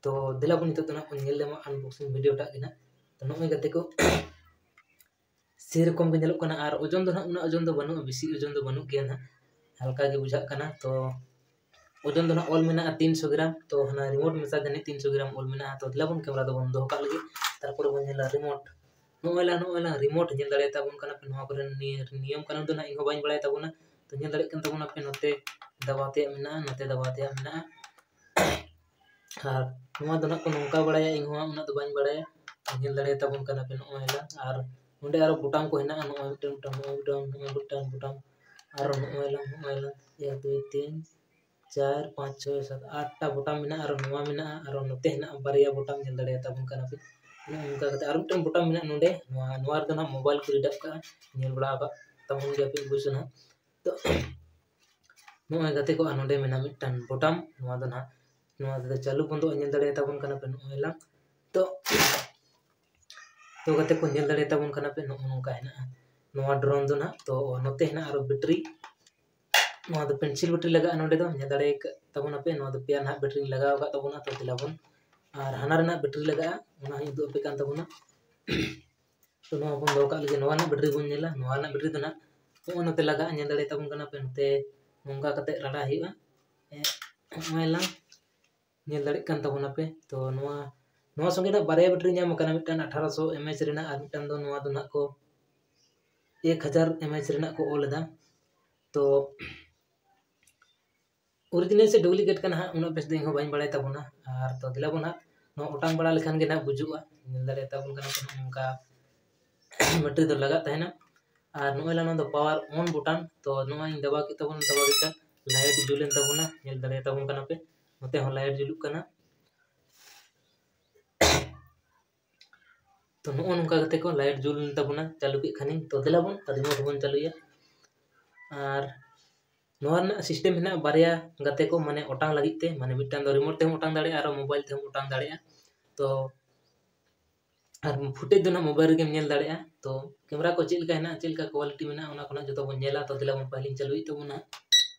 ᱛᱚ ᱫᱮᱞᱟ ᱵᱚᱱ ᱱᱤᱛᱚᱜ ᱫᱚ ᱱᱟᱜ ᱵᱚᱱ ᱧᱮᱞ ᱧᱟᱢᱟ unboxing video ᱴᱟᱜ ᱜᱮ ᱱᱟᱜ᱾ ᱛᱚ ᱱᱚᱜᱼᱚᱭ ᱜᱟᱛᱮ ᱠᱚ, ᱥᱮᱨᱚᱠᱚᱢ ᱜᱮ ᱧᱮᱞᱚᱜ ᱠᱟᱱᱟ᱾ ᱟᱨ ᱳᱡᱚᱱ ᱫᱚ ᱱᱟᱜ ᱩᱱᱟᱹᱜ ᱳᱡᱚᱱ ᱫᱚ ᱵᱟᱹᱱᱩᱜᱼᱟ, ᱵᱮᱥᱤ ᱳᱡᱚᱱ ᱫᱚ ᱵᱟᱹᱱᱩᱜ ᱜᱮᱭᱟ ᱱᱟᱜ, ᱦᱟᱞᱠᱟ ᱜᱮ ᱵᱩᱡᱷᱟᱹᱜ ᱠᱟᱱᱟ᱾ ᱛᱚ ᱳᱡᱚᱱ ᱫᱚ ᱱᱟᱜ ᱚᱞ ᱢᱮᱱᱟᱜᱼᱟ ᱛᱤᱱᱥᱚ ᱜᱨᱟᱢ᱾ ᱛᱚ ᱦᱟᱱᱟ remote ᱢᱮᱥᱟ ᱡᱟᱹᱱᱤᱡ ᱛᱤᱱᱥᱚ ᱜᱨᱟᱢ ᱚᱞ ᱢᱮᱱᱟᱜᱼᱟ᱾ ᱛᱚ ᱫᱮᱞᱟ ᱵᱚᱱ camera ᱫᱚᱵᱚᱱ ᱫᱚᱦᱚ ᱠᱟᱜ ᱞᱮᱜᱮ, ᱛᱟᱨᱯᱚᱨᱮ ᱵᱚᱱ ᱧᱮᱞᱟ remote᱾ ᱱᱚᱜᱼᱚᱭ ᱞᱟᱝ, ᱱᱚᱜᱼᱚᱭ ᱞᱟᱝ remote ᱧᱮᱞ ᱫᱟᱲᱮᱭᱟᱛᱟ ᱵᱚᱱ ᱠᱟᱱᱟ ᱯᱮ᱾ ᱱᱚᱣᱟ ᱠᱚᱨᱮ ᱱᱤᱭᱟᱹ ᱱᱤᱭᱚᱢ ᱠᱟᱹᱱᱩᱱ ᱫᱚ ᱱᱟᱜ ᱤᱧ ᱦᱚᱸ ᱵᱟᱹᱧ ᱵᱟᱲᱟᱭ ᱛᱟᱵᱚᱱᱟ᱾ ᱛᱚ ᱧᱮᱞ ᱫᱟᱲᱮᱭᱟᱜ ᱠᱟᱱ ᱛᱟᱵᱚᱱᱟ ᱯᱮ, ᱱᱚᱛᱮ ᱫᱟᱵᱟᱣ ᱛᱮᱭᱟᱜ ᱢᱮᱱᱟᱜᱼᱟ, ᱱᱚᱛᱮ ᱫᱟᱵᱟᱣ ᱛᱮᱭᱟᱜ ᱢᱮᱱᱟᱜᱼᱟ᱾ ᱟᱨ ᱱᱚᱣᱟ ᱫᱚ ᱱᱟᱜ ᱠᱚ ᱱᱚᱝᱠᱟ ᱵᱟᱲᱟᱭᱟ, ᱤᱧ ᱦᱚᱸ ᱩᱱᱟᱹᱜ ᱫᱚ ᱵᱟᱹᱧ ᱵᱟᱲᱟᱭᱟ᱾ ᱧᱮᱞ ᱫᱟᱲᱮᱭᱟᱛᱟ ᱵᱚᱱ ᱠᱟᱱᱟ ᱯᱮ ᱱᱚᱜᱼᱚᱭ ᱞᱟᱝ᱾ ᱟᱨ ᱱᱚᱸᱰᱮ ᱟᱨᱚ ᱵᱳᱴᱟᱢ ᱠᱚ ᱦᱮᱱᱟᱜᱼᱟ, ᱱᱚᱜᱼᱚᱭ ᱢᱤᱫᱴᱟᱝ ᱵᱳᱴᱟᱢ, ᱱᱚᱜᱼᱚᱭ ᱢᱤᱫᱴᱟᱝ ᱵᱳᱴᱟᱢ, ᱱᱚᱜᱼᱚᱭ ᱢᱤᱫᱴᱟᱝ ᱵᱳᱴᱟᱢ, ᱟᱨᱚ ᱱᱚᱜᱼᱚᱭ ᱞᱟᱝ, ᱱᱚᱜᱼᱚᱭ ᱞᱟᱝ, ᱮᱠ, ᱫᱩᱭ, ᱛᱤᱱ, ᱪᱟᱨ, ᱯᱟᱸᱪ, ᱪᱷᱚᱭ, ᱥᱟᱛ, ᱟᱴᱴᱟ ᱵᱳᱴᱟᱢ ᱢᱮᱱᱟᱜᱼᱟ᱾ ᱟᱨᱚ ᱱᱚᱣᱟ ᱢᱮᱱᱟᱜᱼᱟ, ᱟᱨᱚ ᱱᱚᱛᱮ ᱦᱮᱱᱟᱜᱼᱟ ᱵᱟᱨᱭᱟ ᱵᱳᱴᱟᱢ, ᱧᱮᱞ ᱫᱟᱲᱮᱭᱟᱛᱟ ᱵᱚᱱ ᱠᱟᱱᱟ ᱯᱮ᱾ ᱱᱚᱜᱼᱚ ᱱᱚᱝᱠᱟ ᱠᱟᱛᱮ ᱟᱨ ᱢᱤᱫᱴᱟᱝ ᱵᱳᱴᱟᱢ ᱢᱮᱱᱟᱜᱼᱟ ᱱᱚᱸᱰᱮ, ᱱᱚᱣᱟ, ᱱᱚᱣᱟ ᱨᱮᱫᱚ ᱱᱟᱜ mobile ᱠᱚ read up ᱠᱟᱜᱼᱟ, ᱧᱮᱞ ᱵᱟᱲᱟ ᱟᱠᱟᱫ ᱛᱟᱵᱚᱱ ᱜᱮᱭᱟ ᱯᱮ ᱚᱵᱚᱥᱥᱳᱭ ᱱᱟᱜ᱾ ᱛᱚ ᱱᱚᱜᱼᱚᱭ ᱜᱟᱛᱮ ᱠᱚ, ᱟᱨ ᱱᱚᱸᱰᱮ ᱢᱮᱱᱟᱜᱼᱟ ᱢᱤᱫᱴᱟᱝ ᱵᱳᱴᱟᱢ, ᱱᱚᱣᱟ ᱫᱚ ᱱᱟᱜ, ᱱᱚᱣᱟ ᱛᱮᱫᱚ ᱪᱟᱹᱞᱩ ᱵᱚᱱᱫᱚᱜᱼᱟ, ᱧᱮᱞ ᱫᱟᱲᱮᱭᱟᱛᱟ ᱵᱚᱱ ᱠᱟᱱᱟ ᱯᱮ ᱱᱚᱜᱼᱚᱭ ᱞᱟᱝ᱾ ᱛᱚ, ᱛᱚ ᱜᱟᱛᱮ ᱠᱚ, ᱧᱮᱞ ᱫᱟᱲᱮᱭᱟᱛᱟ ᱵᱚᱱ ᱠᱟᱱᱟ ᱯᱮ ᱱᱚᱜᱼᱚ ᱱᱚᱝᱠᱟ ᱦᱮᱱᱟᱜᱼᱟ ᱱᱚᱣᱟ drone ᱫᱚ ᱱᱟᱜ᱾ ᱛᱚ ᱱᱚᱛᱮ ᱦᱮᱱᱟᱜᱼᱟ ᱟᱨᱚ battery, ᱱᱚᱣᱟ ᱫᱚ pencil battery ᱞᱟᱜᱟᱜᱼᱟ ᱱᱚᱸᱰᱮ ᱫᱚ, ᱧᱮᱞ ᱫᱟᱲᱮ ᱠᱟᱜ ᱛᱟᱵᱚᱱᱟ ᱯᱮ, ᱱᱚᱣᱟ ᱫᱚ ᱯᱮᱭᱟ ᱱᱟᱜ battery ᱞᱟᱜᱟᱣ ᱟᱠᱟᱫ ᱛᱟᱵᱚᱱᱟ᱾ ᱛᱚ ᱫᱮᱞᱟ ᱵᱚᱱ, ᱟᱨ ᱦᱟᱱᱟ ᱨᱮᱱᱟᱜ battery ᱞᱟᱜᱟᱜᱼᱟ, ᱚᱱᱟ ᱦᱚᱸᱧ ᱩᱫᱩᱜ ᱟᱯᱮ ᱠᱟᱱ ᱛᱟᱵᱚᱱᱟ᱾ ᱛᱚ ᱱᱚᱣᱟ ᱵᱚᱱ ᱫᱚᱦᱚ ᱠᱟᱜ ᱞᱟᱹᱜᱤᱫ, ᱱᱚᱣᱟ ᱨᱮᱱᱟᱜ battery ᱵᱚᱱ ᱧᱮᱞᱟ᱾ ᱱᱚᱣᱟ ᱨᱮᱱᱟᱜ battery ᱫᱚ ᱱᱟᱜ ᱱᱚᱜᱼᱚᱭ ᱱᱚᱛᱮ ᱞᱟᱜᱟᱜᱼᱟ, ᱧᱮᱞ ᱫᱟᱲᱮᱭᱟᱛᱟ ᱵᱚᱱ ᱠᱟᱱᱟ ᱯᱮ, ᱱᱚᱛᱮ ᱱᱚᱝᱠᱟ ᱠᱟᱛᱮ ᱨᱟᱲᱟ ᱦᱩᱭᱩᱜᱼᱟ᱾ ᱮ, ᱱᱚᱜᱼᱚᱭ ᱞᱟᱝ ᱧᱮᱞ ᱫᱟᱲᱮᱭᱟᱜ ᱠᱟᱱ ᱛᱟᱵᱚᱱᱟ ᱯᱮ᱾ ᱛᱚ ᱱᱚᱣᱟ, ᱱᱚᱣᱟ ᱥᱚᱸᱜᱮ ᱱᱟᱜ ᱵᱟᱨᱭᱟ battery ᱧᱟᱢ ᱟᱠᱟᱱᱟ, ᱢᱤᱫᱴᱟᱝ ᱟᱴᱷᱟᱨᱚᱥᱚ mAh ᱨᱮᱱᱟᱜ ᱟᱨ ᱢᱤᱫᱴᱟᱝ ᱫᱚ ᱱᱚᱣᱟ ᱫᱚ ᱱᱟᱜ ᱠᱚ ᱮᱠ ᱦᱟᱡᱟᱨ mAh ᱨᱮᱱᱟᱜ ᱠᱚ ᱚᱞ ᱮᱫᱟ᱾ ᱛᱚ original ᱥᱮ duplicate ᱠᱟᱱᱟ ᱦᱟᱸᱜ, ᱩᱱᱟᱹᱜ ᱵᱮᱥ ᱫᱚ ᱤᱧ ᱦᱚᱸ ᱵᱟᱹᱧ ᱵᱟᱲᱟᱭ ᱛᱟᱵᱚᱱᱟ᱾ ᱟᱨ ᱛᱚ ᱫᱮᱞᱟ ᱵᱚᱱ ᱦᱟᱸᱜ ᱱᱚᱣᱟ ᱚᱴᱟᱝ ᱵᱟᱲᱟ ᱞᱮᱠᱷᱟᱱ ᱜᱮ ᱱᱟᱜ ᱵᱩᱡᱩᱜᱼᱟ᱾ ᱧᱮᱞ ᱫᱟᱲᱮᱭᱟᱛᱟ ᱵᱚᱱ ᱠᱟᱱᱟ ᱯᱮ, ᱱᱚᱜᱼᱚ ᱱᱚᱝᱠᱟ battery ᱫᱚ ᱞᱟᱜᱟᱜ ᱛᱟᱦᱮᱱᱟ᱾ ᱟᱨ ᱱᱚᱜᱼᱚᱭ ᱞᱟᱝ ᱱᱚᱣᱟ ᱫᱚ power on button, ᱛᱚ ᱱᱚᱣᱟ ᱤᱧ ᱫᱟᱵᱟᱣ ᱠᱮᱫ ᱛᱟᱵᱚᱱᱟ, ᱫᱟᱵᱟᱣ ᱠᱮᱫ ᱠᱷᱟᱱ light ᱡᱩᱞ ᱮᱱ ᱛᱟᱵᱚᱱᱟ, ᱧᱮᱞ ᱫᱟᱲᱮᱭᱟᱛᱟ ᱵᱚᱱ ᱠᱟᱱᱟ ᱯᱮ, ᱱᱚᱛᱮ ᱦᱚᱸ light ᱡᱩᱞᱩᱜ ᱠᱟᱱᱟ᱾ ᱛᱚ ᱱᱚᱜᱼᱚ ᱱᱚᱝᱠᱟ ᱠᱟᱛᱮ ᱠᱚ light ᱡᱩᱞ ᱮᱱ ᱛᱟᱵᱚᱱᱟ, ᱪᱟᱹᱞᱩ ᱠᱮᱫ ᱠᱷᱟᱱᱤᱧ᱾ ᱛᱚ ᱫᱮᱞᱟ ᱵᱚᱱ remote ᱵᱚᱱ ᱪᱟᱹᱞᱩᱭᱟ᱾ ᱟᱨ ᱱᱚᱣᱟ ᱨᱮᱱᱟᱜ system ᱦᱮᱱᱟᱜᱼᱟ ᱵᱟᱨᱭᱟ ᱜᱟᱛᱮ ᱠᱚ, ᱢᱟᱱᱮ ᱚᱴᱟᱝ ᱞᱟᱹᱜᱤᱫ ᱛᱮ, ᱢᱟᱱᱮ ᱢᱤᱫᱴᱟᱝ ᱫᱚ remote ᱛᱮᱦᱚᱸ ᱚᱴᱟᱝ ᱫᱟᱲᱮᱭᱟᱜᱼᱟ ᱟᱨ mobile ᱛᱮᱦᱚᱸ ᱚᱴᱟᱝ ᱫᱟᱲᱮᱭᱟᱜᱼᱟ᱾ ᱛᱚ ᱟᱨ footage ᱫᱚ ᱱᱟᱜ mobile ᱨᱮᱜᱮᱢ ᱧᱮᱞ ᱫᱟᱲᱮᱭᱟᱜᱼᱟ᱾ ᱛᱚ camera ᱠᱚ ᱪᱮᱫ ᱞᱮᱠᱟ ᱦᱮᱱᱟᱜᱼᱟ, ᱪᱮᱫ ᱞᱮᱠᱟ quality ᱢᱮᱱᱟᱜᱼᱟ, ᱚᱱᱟ ᱠᱚ ᱱᱟᱜ ᱡᱚᱛᱚ ᱵᱚᱱ ᱧᱮᱞᱟ᱾ ᱛᱚ ᱫᱮᱞᱟ ᱵᱚᱱ ᱯᱟᱹᱦᱤᱞᱤᱧ ᱪᱟᱹᱞᱩᱭᱮᱫ ᱛᱟᱵᱚᱱᱟ,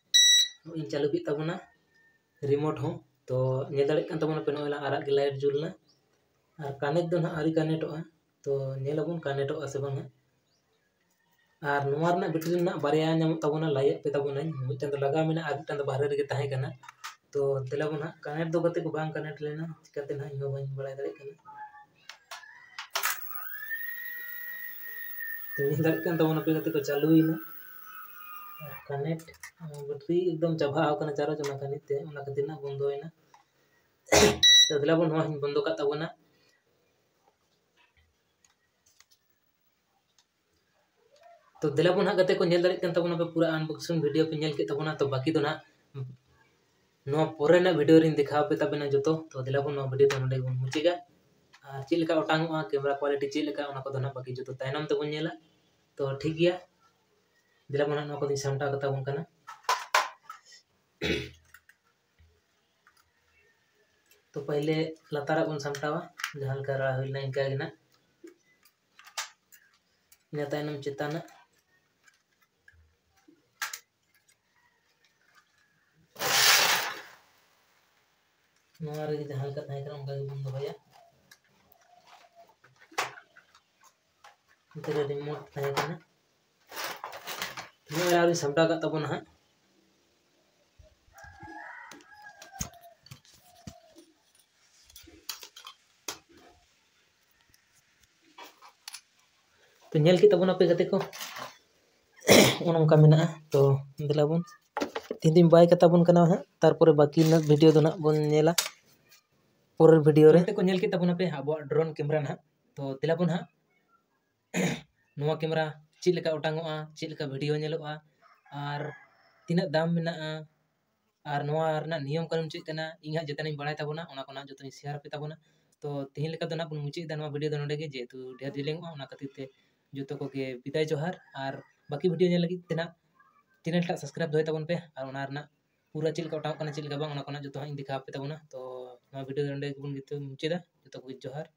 ᱱᱚᱜᱼᱚᱭ ᱤᱧ ᱪᱟᱹᱞᱩ ᱠᱮᱫ ᱛᱟᱵᱚᱱᱟ remote ᱦᱚᱸ᱾ ᱛᱚ ᱧᱮᱞ ᱫᱟᱲᱮᱭᱟᱜ ᱠᱟᱱ ᱛᱟᱵᱚᱱᱟ ᱯᱮ, ᱱᱚᱜᱼᱚᱭ ᱞᱟᱝ ᱟᱨᱟᱜ ᱜᱮ ᱞᱟᱭᱤᱴ ᱡᱩᱞ ᱮᱱᱟ᱾ ᱟᱨ ᱠᱟᱱᱮᱠᱴ ᱫᱚ ᱱᱟᱦᱟᱜ ᱟᱹᱣᱨᱤ ᱠᱟᱱᱮᱠᱴᱚᱜᱼᱟ᱾ ᱛᱚ ᱧᱮᱞ ᱟᱵᱚᱱ ᱠᱟᱱᱮᱠᱴᱚᱜᱼᱟ ᱥᱮ ᱵᱟᱝᱟ᱾ ᱟᱨ ᱱᱚᱣᱟ ᱨᱮᱱᱟᱜ ᱵᱮᱴᱨᱤ ᱨᱮᱱᱟᱜ ᱵᱟᱨᱭᱟ ᱧᱟᱢᱚᱜ ᱛᱟᱵᱚᱱᱟ, ᱞᱟᱹᱭᱟᱫ ᱯᱮ ᱛᱟᱵᱚᱱᱟᱹᱧ, ᱢᱤᱫᱴᱟᱝ ᱫᱚ ᱞᱟᱜᱟᱣ ᱢᱮᱱᱟᱜᱼᱟ ᱟᱨ ᱢᱤᱫᱴᱟᱝ ᱫᱚ ᱵᱟᱦᱨᱮ ᱨᱮᱜᱮ ᱛᱟᱦᱮᱸ ᱠᱟᱱᱟ᱾ ᱛᱚ ᱫᱮᱞᱟ ᱵᱚᱱ ᱦᱟᱸᱜ, ᱠᱟᱱᱮᱠᱴ ᱫᱚ ᱜᱟᱛᱮ ᱠᱚ ᱵᱟᱝ ᱠᱟᱱᱮᱠᱴ ᱞᱮᱱᱟ, ᱪᱤᱠᱟᱹᱛᱮ ᱱᱟᱦᱟᱜ ᱤᱧ ᱦᱚᱸ ᱵᱟᱹᱧ ᱵᱟᱲᱟᱭ ᱫᱟᱲᱮᱭᱟᱜ ᱠᱟᱱᱟ᱾ ᱛᱚ ᱧᱮᱞ ᱫᱟᱲᱮᱭᱟᱜ ᱠᱟᱱ ᱛᱟᱵᱚᱱᱟ ᱯᱮ ᱜᱟᱛᱮ ᱠᱚ, ᱪᱟᱹᱞᱩᱭᱮᱱᱟ᱾ ᱟᱨ ᱠᱟᱱᱮᱠᱴ, ᱵᱮᱴᱨᱤ ᱮᱠᱫᱚᱢ ᱪᱟᱵᱟ ᱟᱠᱟᱱᱟ ᱪᱟᱨᱚᱡᱽ, ᱚᱱᱟ ᱠᱷᱟᱹᱛᱤᱨ ᱛᱮ, ᱚᱱᱟ ᱠᱷᱟᱹᱛᱤᱨ ᱱᱟᱜ ᱵᱚᱱᱫᱚᱭᱮᱱᱟ᱾ ᱛᱚ ᱫᱮᱞᱟ ᱵᱚᱱ, ᱱᱚᱣᱟ ᱦᱚᱸᱧ ᱵᱚᱱᱫᱚ ᱠᱟᱜ ᱛᱟᱵᱚᱱᱟ᱾ ᱛᱚ ᱫᱮᱞᱟ ᱵᱚᱱ ᱦᱟᱸᱜ ᱜᱟᱛᱮ ᱠᱚ, ᱧᱮᱞ ᱫᱟᱲᱮᱭᱟᱜ ᱠᱟᱱ ᱛᱟᱵᱚᱱᱟ ᱯᱮ, ᱯᱩᱨᱟᱹ unboxing video ᱯᱮ ᱧᱮᱞ ᱠᱮᱫ ᱛᱟᱵᱚᱱᱟ᱾ ᱛᱚ ᱵᱟᱹᱠᱤ ᱫᱚ ᱱᱟᱜ ᱱᱚᱣᱟ ᱯᱚᱨᱮ ᱨᱮᱱᱟᱜ video ᱨᱤᱧ ᱫᱮᱠᱷᱟᱣ ᱟᱯᱮ ᱛᱟᱵᱮᱱᱟ ᱡᱚᱛᱚ᱾ ᱛᱚ ᱫᱮᱞᱟ ᱵᱚᱱ, ᱱᱚᱣᱟ video ᱫᱚ ᱱᱚᱸᱰᱮ ᱜᱮᱵᱚᱱ ᱢᱩᱪᱟᱹᱫᱟ᱾ ᱟᱨ ᱪᱮᱫ ᱞᱮᱠᱟ ᱚᱴᱟᱝᱚᱜᱼᱟ, camera quality ᱪᱮᱫ ᱞᱮᱠᱟ, ᱚᱱᱟ ᱠᱚᱫᱚ ᱱᱟᱜ ᱵᱟᱹᱠᱤ ᱡᱚᱛᱚ ᱛᱟᱭᱱᱚᱢ ᱛᱮᱵᱚᱱ ᱧᱮᱞᱟ᱾ ᱛᱚ ᱴᱷᱤᱠ ᱜᱮᱭᱟ, ᱫᱮᱞᱟ ᱵᱚᱱ ᱦᱟᱸᱜ ᱱᱚᱣᱟ ᱠᱚᱫᱚᱧ ᱥᱟᱢᱴᱟᱣ ᱠᱟᱛᱟ ᱵᱚᱱ ᱠᱟᱱᱟ᱾ ᱛᱚ ᱯᱟᱹᱦᱤᱞᱮ ᱞᱟᱛᱟᱨᱟᱜ ᱵᱚᱱ ᱥᱟᱢᱴᱟᱣᱟ, ᱡᱟᱦᱟᱸ ᱞᱮᱠᱟ ᱨᱟᱲᱟ ᱦᱩᱭ ᱞᱮᱱᱟ ᱤᱱᱠᱟ ᱜᱮ ᱱᱟᱜ᱾ ᱤᱱᱟᱹ ᱛᱟᱭᱱᱚᱢ ᱪᱮᱛᱟᱱᱟᱜ᱾ ᱱᱚᱣᱟ ᱨᱮᱜᱮ ᱡᱟᱦᱟᱸ ᱞᱮᱠᱟ ᱛᱟᱦᱮᱸ ᱠᱟᱱᱟ ᱚᱱᱠᱟ ᱜᱮᱵᱚᱱ ᱫᱚᱦᱚᱭᱟ᱾ ᱱᱚᱛᱮ ᱨᱮ ᱨᱤᱢᱳᱴ ᱛᱟᱦᱮᱸ ᱠᱟᱱᱟ᱾ ᱱᱚᱣᱟ ᱟᱨᱤᱧ ᱥᱟᱢᱴᱟᱣ ᱠᱟᱜ ᱛᱟᱵᱚᱱᱟ ᱦᱟᱸᱜ᱾ ᱛᱚ ᱧᱮᱞ ᱠᱮᱫ ᱛᱟᱵᱚᱱᱟᱯᱮ ᱜᱟᱛᱮ ᱠᱚ, ᱚᱱᱮ ᱚᱱᱠᱟ ᱢᱮᱱᱟᱜᱼᱟ᱾ ᱛᱚ ᱫᱮᱞᱟ ᱵᱚᱱ, ᱛᱮᱦᱮᱧ ᱫᱚᱧ ᱵᱟᱭ ᱠᱟᱛᱟ ᱵᱚᱱ ᱠᱟᱱᱟ ᱦᱟᱸᱜ, ᱛᱟᱨᱯᱚᱨᱮ ᱵᱟᱹᱠᱤ ᱨᱮᱱᱟᱜ video ᱫᱚ ᱱᱟᱜ ᱵᱚᱱ ᱧᱮᱞᱟ ᱯᱚᱨᱮᱨ video ᱨᱮ᱾ ᱜᱟᱛᱮ ᱠᱚ, ᱧᱮᱞ ᱠᱮᱫ ᱛᱟᱵᱚᱱᱟᱯᱮ ᱟᱵᱚᱣᱟᱜ drone camera ᱱᱟᱦᱟᱜ᱾ ᱛᱚ ᱫᱮᱞᱟ ᱵᱚᱱ ᱦᱟᱸᱜ, ᱱᱚᱣᱟ camera ᱪᱮᱫ ᱞᱮᱠᱟ ᱚᱴᱟᱝᱚᱜᱼᱟ, ᱪᱮᱫ ᱞᱮᱠᱟ video ᱧᱮᱞᱚᱜᱼᱟ, ᱟᱨ ᱛᱤᱱᱟᱹᱜ ᱫᱟᱢ ᱢᱮᱱᱟᱜᱼᱟ, ᱟᱨ ᱱᱚᱣᱟ ᱨᱮᱱᱟᱜ ᱱᱤᱭᱚᱢ ᱠᱟᱹᱱᱩᱱ ᱪᱮᱫ ᱠᱟᱱᱟ, ᱤᱧ ᱦᱟᱸᱜ ᱡᱮᱛᱮᱱᱟᱜ ᱤᱧ ᱵᱟᱲᱟᱭ ᱛᱟᱵᱚᱱᱟ, ᱚᱱᱟ ᱠᱚ ᱱᱟᱜ ᱡᱚᱛᱚᱧ share ᱟᱯᱮ ᱛᱟᱵᱚᱱᱟ᱾ ᱛᱚ ᱛᱮᱦᱮᱧ ᱞᱮᱠᱟ ᱫᱚ ᱱᱟᱜ ᱵᱚᱱ ᱢᱩᱪᱟᱹᱫ ᱮᱫᱟ ᱱᱚᱣᱟ video ᱫᱚ ᱱᱚᱸᱰᱮ ᱜᱮ, ᱡᱮᱦᱮᱛᱩ ᱰᱷᱮᱨ ᱡᱮᱞᱮᱧᱚᱜᱼᱟ, ᱚᱱᱟ ᱠᱷᱟᱹᱛᱤᱨ ᱛᱮ ᱡᱚᱛᱚ ᱠᱚᱜᱮ ᱵᱤᱫᱟᱭ ᱡᱚᱦᱟᱨ᱾ ᱟᱨ ᱵᱟᱹᱠᱤ video ᱧᱮᱞ ᱞᱟᱹᱜᱤᱫ ᱛᱮ ᱱᱟᱜ channel ᱴᱟᱜ subscribe ᱫᱚᱦᱚᱭ ᱛᱟᱵᱚᱱ ᱯᱮ, ᱟᱨ ᱚᱱᱟ ᱨᱮᱱᱟᱜ ᱯᱩᱨᱟᱹ ᱪᱮᱫ ᱞᱮᱠᱟ ᱚᱴᱟᱝᱚᱜ ᱠᱟᱱᱟ, ᱪᱮᱫ ᱞᱮᱠᱟ ᱵᱟᱝ, ᱚᱱᱟ ᱠᱚ ᱱᱟᱜ ᱡᱚᱛᱚ ᱦᱟᱸᱜ ᱤᱧ ᱫᱮᱠᱷᱟᱣ ᱟᱯᱮ ᱛᱟᱵᱚᱱᱟ᱾ ᱛᱚ ᱱᱚᱣᱟ video ᱫᱚ ᱱᱚᱸᱰᱮ ᱜᱮᱵᱚᱱ ᱢᱩᱪᱟᱹᱫᱟ᱾ ᱡᱚᱛᱚ ᱠᱚᱜᱮ ᱡᱚᱦᱟᱨ᱾